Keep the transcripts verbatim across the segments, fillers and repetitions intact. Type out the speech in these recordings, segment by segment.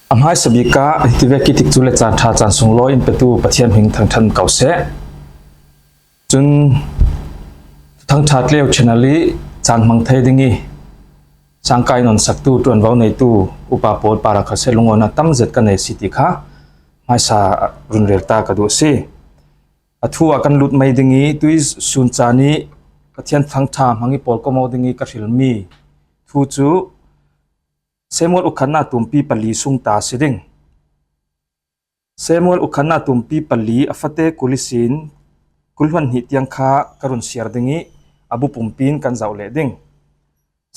A hmaisa bik ah hiti vek i tikcu le caan ṭha caan sunglawi in petu Pathian hming thangṭhat ko seh. Cun Thuthang ṭha Tleu channel i caan hmang thei ding i sangka in hon saktu, ṭuanvo neitu upa pawl parah kha seh lungawinak tam zet ka nei si ti kha hmaisa run rel ta ka duh a si. A thu ah kan lut mai ding i tui sun caan i Pathian Thuthang ṭha hmang i pawlkom aw ding i ka hrilmi thu cu Samuel ukhatnak tumpi pali sung ta a si ding. Samuel ukhatnak tumpi pali a fate kul ihsin kul hluan hnih tiang kha ka run siar ding i a bu pumpi in kan zoh leh ding.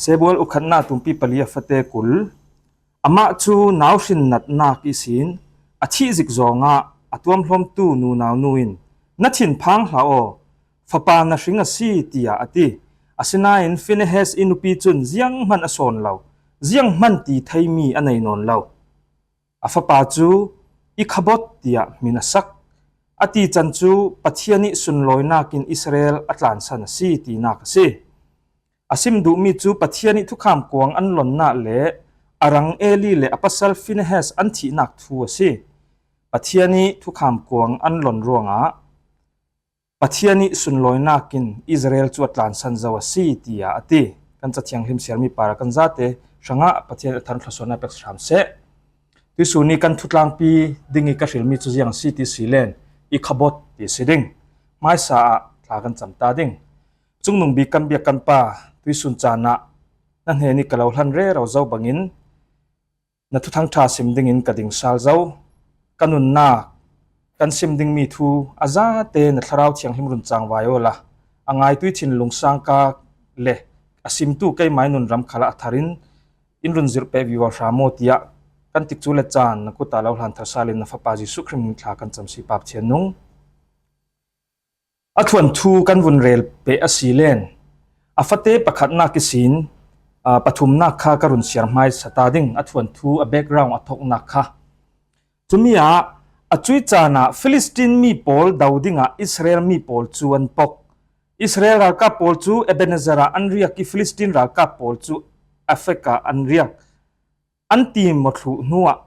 Samuel ukhatnak tumpi pali a fate kul. Amah cu nau hrin natnak ihsin a thih zik zawngah a tuamhlawmtu nunau nu in, "Na thinphang hlah aw, fapa na hring a si," tiah a ti. Asinain Finehas i nupi cun zianghman a sawn lo, zianghman ti theimi a nei nawn lo. A fapa cu Ikhabod tiah hmin a sak. A tican cu Pathian ih sunlawinak in Israel a tlansan a si tinak a si. A sim duhmi cu Pathian ih thukham kuang an lonnak le a rang Eli le a pasal Finehas an thihnak thu a si. Pathian ih thukham kuang an lon ruangah Pathian ih sunlawinak in Israel cu a tlansan zo a si, tiah a ti. Kan Ca Thianghlim siarmi parah kan zate hrangah Pathian a thar thluasuahnak pek hram seh. Tuihsun ih kan thutlangpi ding i ka hrilmi cu ziang a si ti si len, Ikhabod ti si ding. Hmaisa ah thla kan cam ta ding. Cungnung bik kan biak kan pa, tuihsun caan ah na hnen ih ka lo hlan rero zo bangin, na thuthang ṭha sim dingin ka ding sal zo. Ka nunnak kan sim dingmi thu a zate na Thlarau Thianghlim run cangvai awla, a ngaitui thinlung sangka le a simtu keimai nunram khalah a tharin in run zirh peh vivo hram aw, tiah kan tikcu le caan na kut ah lo hlan thar sal in na Fapa Jesuh Khrih min thla kan cam si Pa Pathian nung. A thuanthu kan vun rel peh a si len, a fate pakhatnak ihsin, aa, pathumnak kha ka run siar hmaisa ta ding, a thuanthu, a background, a thoknak kha. Cumi ah a cuih caan ah Filistin mi pawl do dingah Israel mi pawl cu an pok. Israel ralkap pawl cu Ebenezer ah an riak i Filistin ralkap pawl cu Afek ah an riak. An ti mawhthluh hnuah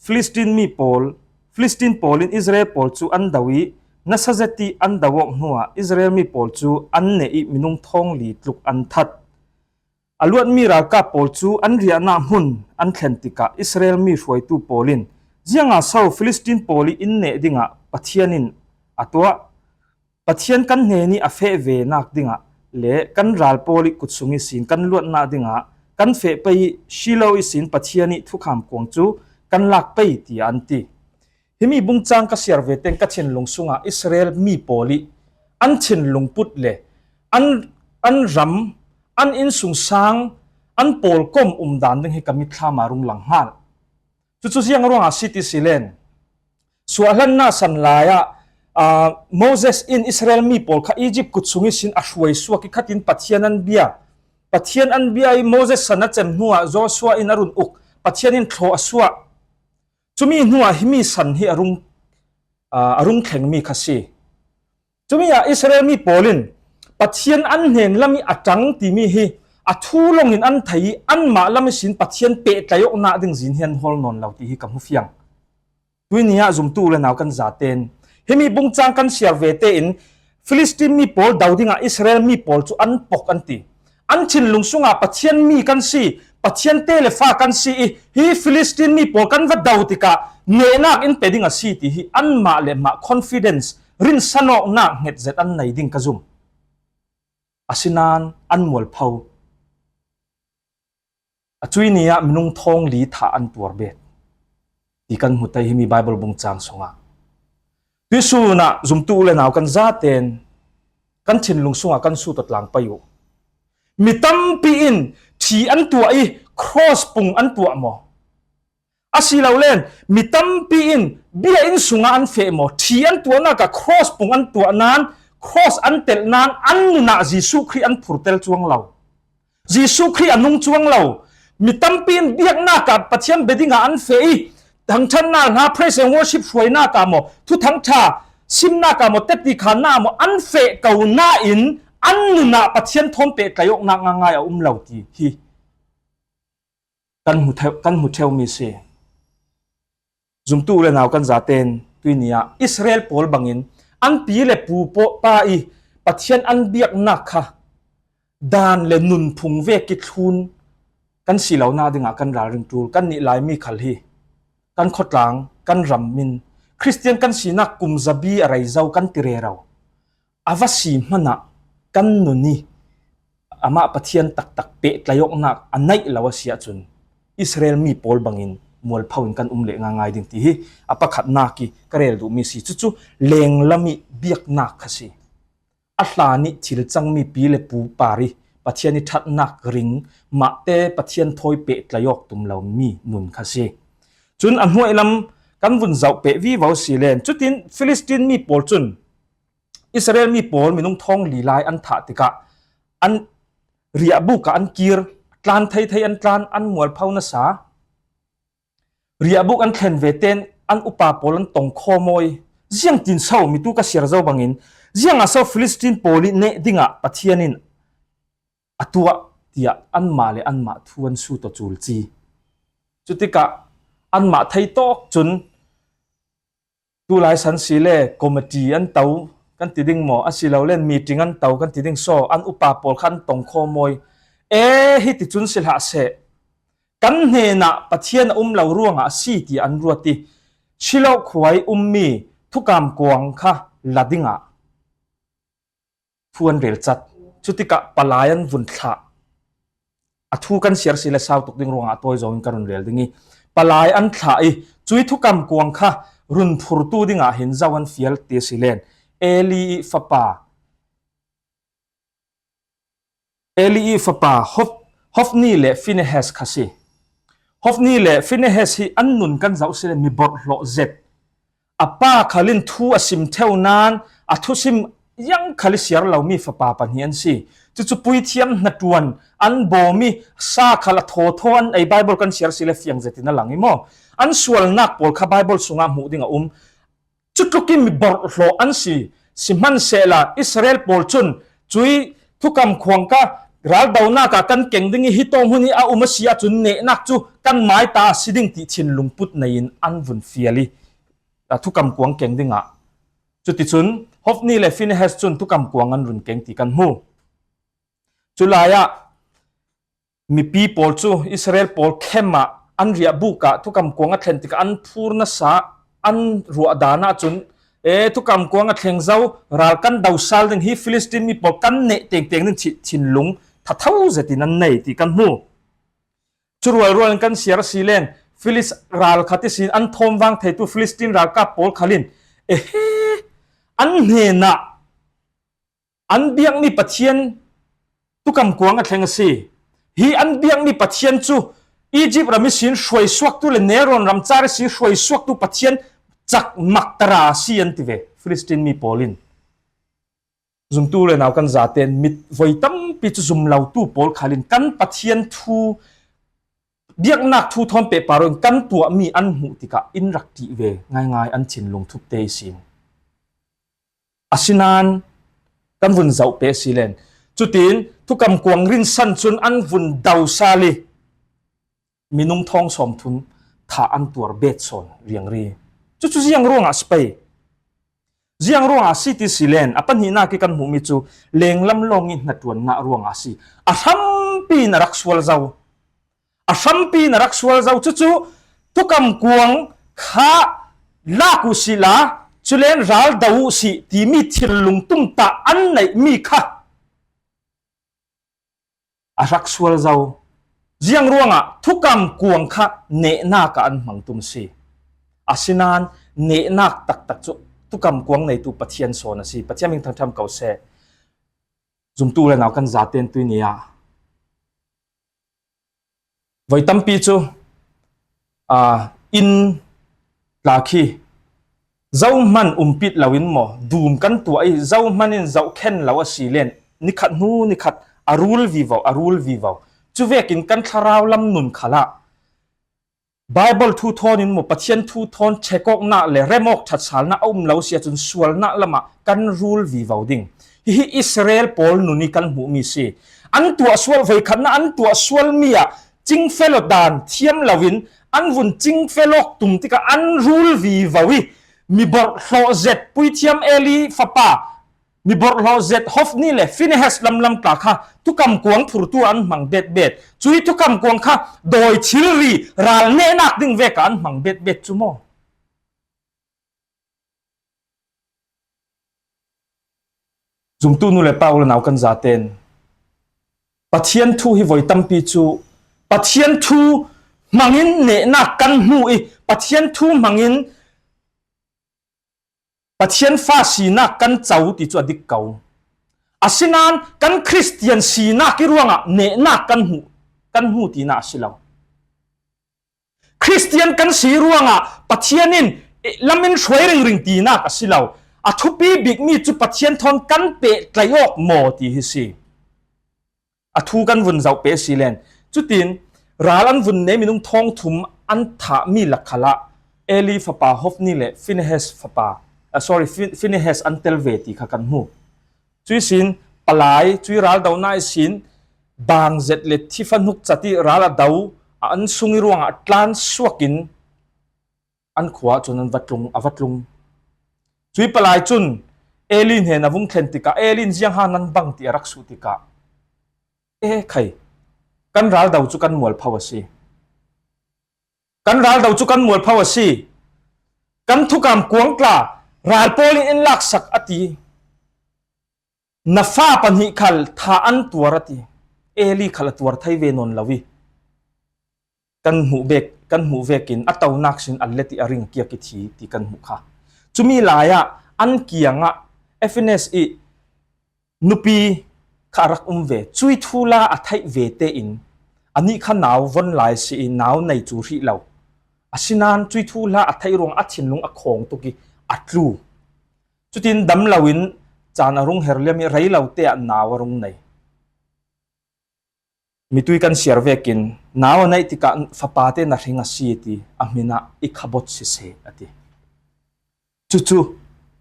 Filistin mi pawl, Filistin pawl in Israel pawl cu an do i nasa zet ih an do awk hnuah Israel mi pawl cu an neh ih minung thawngli tluk an that. A luatmi ralkap pawl cu an riahnak hmun an thlen tikah Israel mi hruaitu pawl in, "Ziangah so Filistin pawl ih in neh dingah Pathian in a tuah? Pathian kan hnen ih a feh venak dingah le kan ral pawl ih kut sung ihsin kan luatnak dingah kan feh pei ih Shilo ihsin Pathian ih thukham kuang cu kan lak pei," tiah an ti. Himi bungcang ka siar ve tein ka thinlung sungah Israel mi pawl ih an thinlung put le an, an ram, an innsungsang, an pawlkom umdan ding hi ka mitthlam ah rung lang hngal. Cucu ziang ruangah si ti si len, suahhlannak san lai ah, aa, Moses in Israel mi pawl kha Egypt kut sung ihsin a hruai suak ih khatin Pathian an bia. Pathian an bia ih Moses san a cem hnuah Joshua in a run uk. Pathian in thlawh a suah. Cumi hnuah himi san hi a rung, aa, a rung thlengmi kha si. Cumi ah Israel mi pawl in Pathian an hnen lam ih a ṭang timi hi a thu lawngin an thei ih anmah lam ihsin Pathian pehtlaih awknak ding zin hi an hawl nawn lo ti hi ka hmu fiang. Tuini ah zumtu u le nau kan zaten himi bungcang kan siar ve tein Filistin mi pawl do dingah Israel mi pawl cu an pok an ti. An thinlung sungah Pathian mi kan si, Pathian te le fa kan si ih hi Filistin mi pawl kan va do tikah nehnak in pe ding a si ti hi anmah le mah confidence, rinsanawknak hnget zet an nei ding ka zum. Asinain an mualpho. A cuih ni ah minung thawngli thah an tuar bet ti kan hmu thei himi Baibal bungcang sungah. Tuihsun ah zumtu u le nau kan zaten kan thinlung sungah kan sut aw tlang pei uh. Mi tampi in thi an tuah ih cross pung an tuah maw? Asilole mi tampi in biakinn sungah an feh maw? Thi an tuahnak ah cross pung an tuah nain, cross an telh nain an nun ah Jesuh Khrih an phurtel cuang lo. Jesuh Khrih a nung cuang lo. Mi tampi in biaknak ah Pathian bia dingah an feh ih, thangṭhatnak hna, praise and worship hruainak ah maw, thuthangṭha simnak ah maw, teti khannak ah maw, an feh ko nain an nun ah Pathian thawn pehtlaih awknak ngaingai a um lo ti hi kan hmu theu, kan hmu ṭheumi si. Zumtu le nau kan zaten tuini ah Israel pawl bangin an pi le pu paw pa i Pathian an biaknak kha dan le nunphung vek i thlun kan si lo nadingah kan ralring tul kan nih lai mi khal hi kan khawtlang kan ram min Khristian kan sinak kum zabi a rei zo kan ti rero. A va si hmanah kan nun i amah Pathian taktak pehtlaih awknak a neih lo a si ahcun Israel mi pawl bangin mualpho in kan um leh ngaingai ding ti hi a pakhatnak i ka rel duhmi si. Cucu lenglam i biaknak kha si. A hlan i thil cangmi pi le pu par i Pathian i ṭhatnak ring mahte Pathian thawi pehtlaih awk tum lomi nun kha si. Cun a hnuai lam kan vun zoh peh vivo si len. Cutin Filistin mi pawl cun Israel mi pawl minung thawng li lai an thah tikah an riahbuk ah an kir, tlan thei thei an tlan, an mualpho nasa. Riahbuk an thlen ve ten an upa pawl an tong khawmawi. Ziangtin so mitu ka siar zo bangin, ziangah so Filistin pawl i neh dingah Pathian in a tuah tiah anmah le anmah thu an sut aw culci. Cutikah anmah thei tawk cun tulai san si le committee an to kan ti ding maw, a si lo le meeting an to kan ti ding saw, an upa pawl kha an tong khawmawi. E, hiti cun si hlah seh. Kan hnenah Pathian a um lo ruangah a si ti an ruat i, Shiloh khua i ummi Thukam kuang kha la dingah thu an rel cat. Cutikah palai an vun thlah. A thu kan siar si le sau tuk ding ruangah a tawi zawngin ka run rel ding i, palai an thlah i, cui Thukam kuang kha run phurtu dingah hin zo an fial ti si len. Eli i fapa, Eli i fapa Hof-, Hofni le Finehas kha si. Hofni le Finehas hi an nun kan zoh si le mi borhhlawh zet. A pa khalin thu a sim theu nan a thusim ziang khal i siar lomi fapa pahnih an si. Cucu puithiam hnaṭuan an bawm i sa khal a thawthaw an ei, Baibal kan siar si le fiang zetin a lang i maw? An sualnak pawl kha Baibal sungah hmuh ding a um. Cutlukin mi borhhlawh an si. Sihmanhsehla Israel pawl cun cui Thukam kuang kha raldonak ah kan keng ding i, hi tawng hmun hi a um a si ahcun nehnak cu kan mai ta a si ding ti thinlung put nei in an vun fial i, a, Thukam kuang keng dingah. Cuticun Hofni le Finehas cun Thukam kuang an run keng ti kan hmu. Culai ah mipi pawl cu Israel pawl khem ah an riahbuk ah Thukam kuang a thlen tikah an phur nasa, an ruah dan ahcun, e, Thukam kuang a thleng zo, ral kan do sal ding hi, Filistin mi pawl kan neh tengteng ding cih thinlung thatho zetin an nei ti kan hmu. Cu rualrual in kan siar a si len, Filis ral khat ihsin an thawmvang theitu Filistin ralkap pawl khalin, ehe, an hnenah an biakmi Pathian Thukam kuang a thleng a si. Hi an biakmi Pathian cu Egypt ram ihsin hruaisuaktu le Neron ram car ihsin hruaisuaktu Pathian cak maktara a si an ti ve, Filistin mi pawl in. Zumtu le nau kan zaten mit voi tampi cu zum lotu pawl khalin kan Pathian thu, biaknak thu thawn pehpar in kan tuahmi an hmuh tikah in rak ṭih ve ngaingai an thinlung thupte ihsin. Asinain kan vun zoh peh si len. Cutin Thukam kuang rinsan cun an vun do sal i minung thawng sawmthum thah an tuar bet sawn riangri. Cucu ziang ruangah si pei. Ziang ruangah si ti si len, a pahnihnak i kan hmuhmi cu lenglam lawng i hnaṭuannak ruangah si. A hrampi in a rak sual zo. A hrampi in a rak sual zo. Cucu Thukam kuang kha lak uh sih la, culen ral do uh sih timi thinlung tumtah an neihmi kha a rak sual zo. Ziang ruangah Thukam kuang kha nehnak ah an hmang tum si. Asinain nehnak taktak cu Thukam kuang neitu Pathian sawn a si. Pathian min thangṭhat ko seh. Zumtu le nau kan zaten tuini ah voi tampi cu, aa, inn tla khi zohman umpit loin maw, dum kan tuah i, zohman in zohkhen lo a si len, nikhat hnu nikhat a rul vivo, a rul vivo. Cu vekin kan thlarau lam nun khalah Baibal thu thawn in maw, Pathian thu thawn check awknak le rem awk ṭhatsalnak a um lo si ahcun sualnak lamah kan rul vivo ding. Hihi Israel pawl nun i kan hmuhmi si. An tuah sual, voikhatnak an tuah sualmi ah cingfel dan thiam loin an vun cingfel awk tum tikah an rul vivo i, mi borhhlawh zet puithiam Eli fapa, mi borhhlawh zet Hofni le Finehas lamlam tla kha thukam kuang phurtu an hmang betbet. Cui thukam kuang kha dawi thilri ral nehnak ding vekah an hmang betbet cu maw? Zumtu nu le pa u le nau kan zaten Pathian thu hi voi tampi cu Pathian thu hmangin nehnak kan hmu i Pathian thu hmangin Pathian fa sinak kan co ti cu a dik ko. Asinain kan Khristian sinak i ruangah nehnak kan hmu, kan hmu tinak a si lo. Khristian kan si ruangah Pathian in lamin hruai ringring tinak a si lo. A thupi bikmi cu Pathian thawn kan pehtlaih awk maw ti hi si. A thu kan vun zoh peh si len. Cutin ral an vun nei minung thawng thum an thahmi lak khalah Eli fapa Hofni le Finehas fapa, ah, sorry, Fi-, Finehas an tel ve ti kha kan hmu. Cui sin palai, cui ral dona i sin bang zet le thifa hnuk cat i ral a do a an sung i ruangah tlan suakin an khua cun an va tlung, a va tlung. Cui palai cun Eli hnen a vung thlen tikah Eli in ziang ha nan bang ti a rak suh tikah, e khai, kan ral do cu kan mualpho a si. Kan ral do cu kan mualpho a si. Kan thukam kuang tla ral pawl in in laksak a ti. Na fa pahnih khal tha an tuar a ti. Eli khal a tuar thei ve nawn lo i kan hmuh bek, kan hmuh vekin a tonak sin a let i a ring a kiak i thi ti kan hmuh kha. Cumi lai ah an kiangah Efines i nupi kha a rak um ve. Cui thu la a theih ve tein anih kha nau von lai si i nau nei cu hrih lo. Asinain cui thu la a theih ruang a thinlung a khawng tuk i a tlu. Cutin dam loin caan a rung her liam i rei lo te ah nau a rung nei. Mitui kan siar vekin nau a neih tikah fapate na hring a si ti a hmin ah Ikhabot siseh a ti. Cucu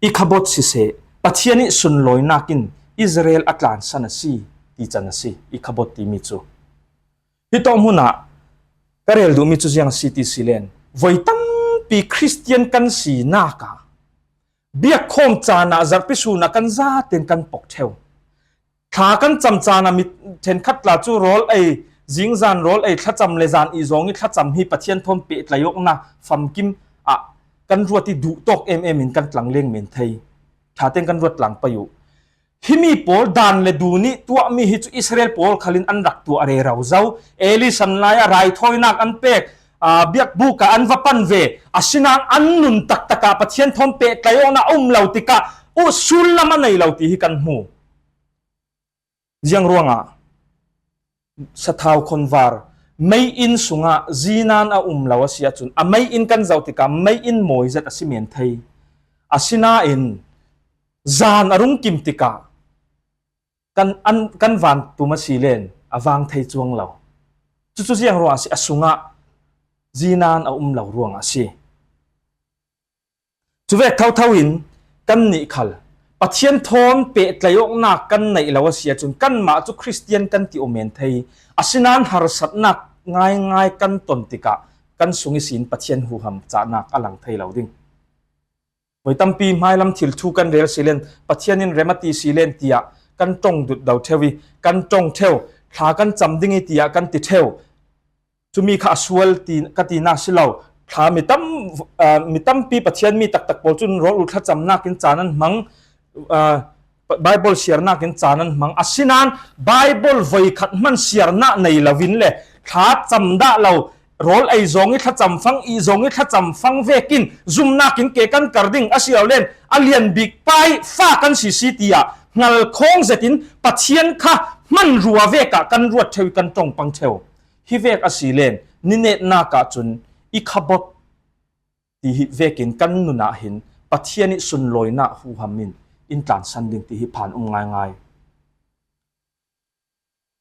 Ikhabot siseh, Pathian i sunlawinak in Israel a tlansan a si ti can a si, Ikhabot timi cu. Hitawk hmun ah ka rel duhmi cu ziang a si ti si len, voi tampi Khristian kan sinak ah biakkhawm caan ah zarhpi sun ah kan zaten kan pok ṭheu. Thla kan cam caan ah mi ṭhenkhat tla cu rawl ei, zingzan rawl ei, thlacam le zan i zong i thlacam hi Pathian thawn pehtlaih awknak famkim ah kan ruat i duhtawk em em in kan tlangleng men thei. Thla tein kan ruat tlang pei uh. Himi pawl dan le dun i tuahmi hi cu Israel pawl khal in an rak tuah rero zo. Eli san lai ah raithawinak an pek, aa, biakbuk ah an va pan ve. Asinain an nun taktak ah Pathian thawn pehtlaih awknak a um lo tikah uh sullam a nei lo ti hi kan hmu. Ziang ruangah sathau khonvar mei inn sungah zinan a um lo a si ahcun a mei inn kan zoh tikah mei inn mawi zet a si men thei. Asinain zan a rung kim tikah kan, an, kan van tum a si len a vang thei cuang lo. Cucu ziang ruang a si, a sungah zinan a um lo ruang a si. Cuvek thotho in kannih khal Pathian thawn pehtlaih awknak kan neih lo a si ahcun kanmah cu Khristian kan ti aw men thei. Asinain harsatnak ngaingai kan ton tikah kan sung ihsin Pathian huham cahnak a lang thei lo ding. Voi tampi hmailam thil thu kan rel si len, Pathian in rem a ti si len tiah kan ṭong dutdo ṭheu i kan ṭong ṭheu, thla kan cam ding i tiah kan ti ṭheu. Cumi kha a sual ti, ka tinak si lo. Thla mi tam, aa, mi tampi Pathian mi taktak pawl cun rawl u thlacamnak in caan an hmang, aa, Baibal siarnak in caan an hmang. Asinain Baibal voikhat hman siarnak nei loin le thla cam dah lo, rawl ei zong i thlacam fang, i zong i thlacam fang vekin zumnak in ke kan kar ding a si lo len a lian bik pai fa kan si si tiah hngal khawng zetin Pathian kha hman rua vekah kan ruat ṭheu i kan ṭong pang ṭheu. Hi vek a si len, ni netnak ah cun Ikhabot ti hi vekin kan nun ah hin Pathian i sunlawinak huham in in tlansan ding ti hi phan um ngaingai.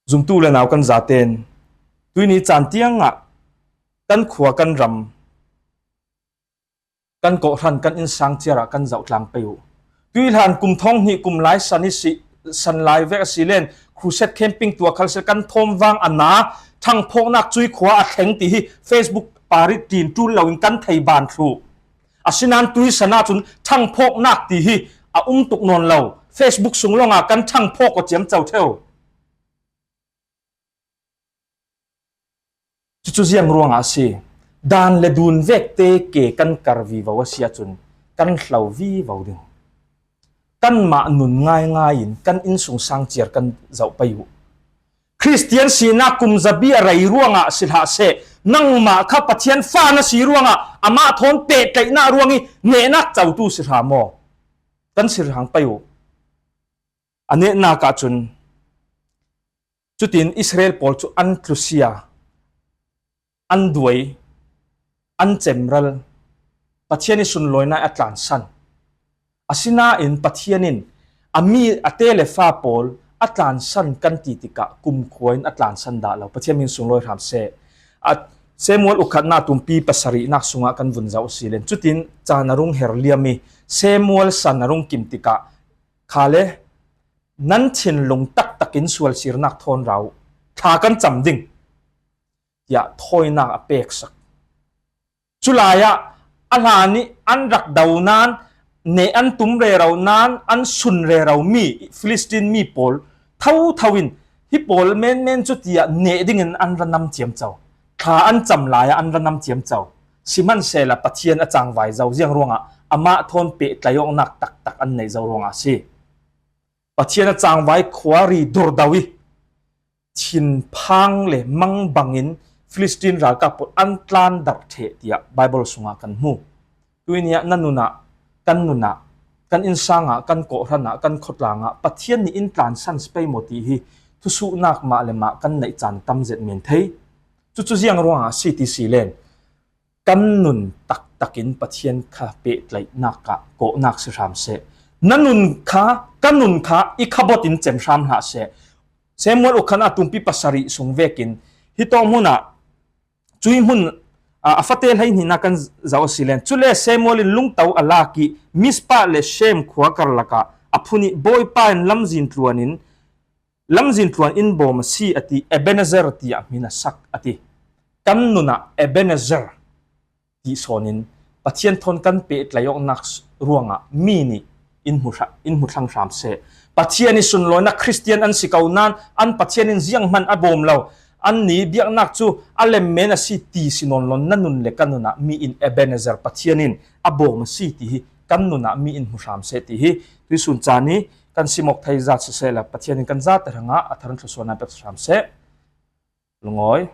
Zumtu le nau kan zaten tuini caan tiang ah kan khua, kan ram, kan kawhhran, kan innsang ciar ah kan zoh tlang pei uh. Tuihlan kum thawng hnih kum lai san i si, san lai vek a si len, crusade camping tuah khal si kan thawm vang a na, ṭhangphawknak cui khua a thleng ti hi Facebook parit tin tul loin kan thei ban thluh. Asinain tuisan ah cun ṭhangphawknak ti hi a um tuk nawn lo. Facebook sung lawngah kan ṭhangphawk aw ciamco ṭheu. Cucu ziang ruangah a si? Dan le dun vekte ke kan kar vivo a si ahcun kan hlo vivo ding. Kanmah nun ngaingai in kan innsungsang ciar kan zoh pei uh. Khristian sinak kum zabi a rei ruangah si hlah seh, nangmah kha Pathian fa na si ruangah amah thawn pehtlaihnak ruang ih nehnak cotu si hram aw. Kan si hram pei uh. A nehnak ahcun cutin Israel pawl cu an tlusia, an duai, an cemral, Pathian ih sunlawinak a tlansan. Asinain Pathian in a mi, a te le fa pawl a tlansan kan ti tikah kumkhua in a tlansan dah lo. Pathian min sunglawi hram seh. A Samuel ukhatnak tumpi pasarihnak sungah kan vun zoh a si len. Cutin caan a rung her liam ih Samuel san a rung kim tikah kha le nan thinlung taktak in sualsirnak thawn ra uh, thla kan cam ding, tiah thawinak a peksak. Culai ah a hlan ih an rak do nain, neh an tum rero nain, an sun rero mi Filistin mi pawl thotho in hi pawl menmen cu tiah neh dingin an ra nam ciamco. Thla an cam lai ah an ra nam ciamco. Sihmanhsehlaw Pathian a cangvai zo ziang ruangah amah thawn pehtlaih awknak taktak an neih zo ruangah a si. Pathian a cangvai khuari durdo ih thinphang le mang bangin Filistin ralkap pawl an tlan darh ṭheh, tiah Baibal sungah kan hmu. Tuini ah na nunah, kan nunah, kan innsang ah, kan kawhhran ah, kan khuatlang ah Pathian nih in tlansan si pei maw ti hi thusuhnak mah le mah kan neih caan tam zet men thei. Cucu ziang ruangah a si ti si len, kan nun taktak in Pathian kha pehtlaihnak ah kawhnak si hram seh. Na nun kha, ka nun kha i khabot in cem hram hlah seh. Samuel ukhatnak tumpi pasarih sung vekin hi tawng hmun ah, cuih hmun, a, a fate hleihnihnak kan zoh a si len. Cule Samuel in lungto a lak ih Mizpah le Shem khua karlak ah a phun ih Bawipa in lamzin tluan in, lamzin tluan in bawm a si, a ti. Ebenezer tiah hmin a sak, a ti. Kan nun ah Ebenezer ti sawn in Pathian thawn kan pehtlaih awknak ruangah mi nih in hmu hra-, in hmu thlang hram seh. Pathian ih sunlawinak Khristian an si ko nain, an Pathian in zianghman a bawm lo, annih biaknak cu a lemmen a si ti si nawn lo. Na nun le ka nun ah mi in Ebenezer, Pathian in a bawm a si ti hi kan nun ah mi in hmu hram seh ti hi tuihsun caan ih kan simawk thei zat siseh le Pathian in kan zate hrangah a thar in thluasuahnak pek hram seh. Lungawi.